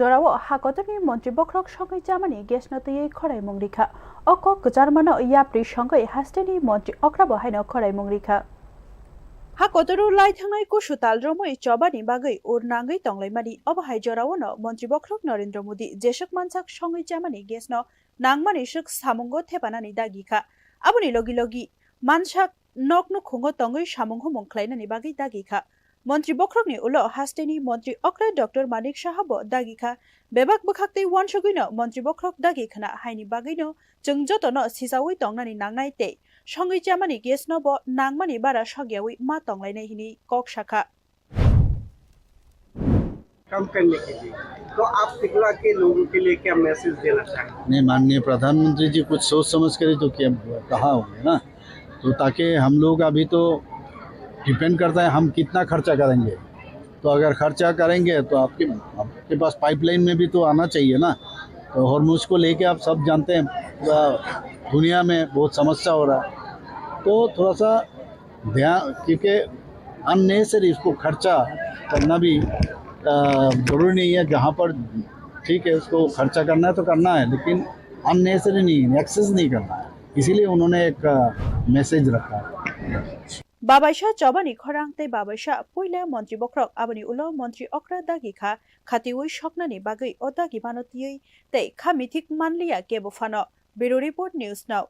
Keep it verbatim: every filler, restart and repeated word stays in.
Jorao ha kotorni montri bokhorok songwi chamani gas no twiwi khoraimung rikha. O kok kwcharmano yapri songwi hasteni montri okrabo haino khoraimung rikha. Ha kotoro lai thangnai kusu tal romwi chobani bagwi ur nangwi tonglaimani. Obo hai jorao no montri bokhorok Narendra Modi jeswk mansak songwi chamani gas no nangmani swk samungo thepanani dagi kha. Aboni logi logi mansak nok nukhungo tongwi samung humung khlainani bagwi dagi kha. Montri bokhorokni ulo hasteni montri okra Doctor Manik Saha bo dagi kha. Bebak bwkhaktwi uansugwino montri bokhorok dagi khna haini bagwino chwng jotono sijaui tongnani nangnai tei songwi chamani gas no bo nangmani bara sokyaui ma tonglainai hwnwi kok sakha. कम करने के लिए। तो आप पिघला के लोगों के लिए क्या मैसेज देना चाहेंगे? नहीं, माननीय प्रधानमंत्री जी कुछ सोच समझ कर ही तो किया, कहा होंगे ना। तो ताकि हम लोग अभी तो डिपेंड करता है हम कितना खर्चा करेंगे। तो अगर खर्चा करेंगे तो आपके आपके पास पाइपलाइन में भी तो आना चाहिए ना। तो हॉर्मुज को लेके आप सब जानते हैं, पूरा दुनिया में बहुत समस्या हो रहा है। तो थोड़ा सा ध्यान, क्योंकि अननेसेसरी इसको खर्चा करना भी अ, जरूरी नहीं है। जहाँ पर ठीक है, उसको खर्चा करना है तो करना है, लेकिन अननेसेसरी नहीं, एक्सेस नहीं करना है। इसीलिए उन्होंने एक मैसेज रखा है। Babaisa chobani khorang tei babaisa puila montri bokhorok aboni ulo montri okra dagi kha khatiui soknani bagwi o dagi mano twiwi tei kha mithik manliya kebo phano. Bureau Report, News Now.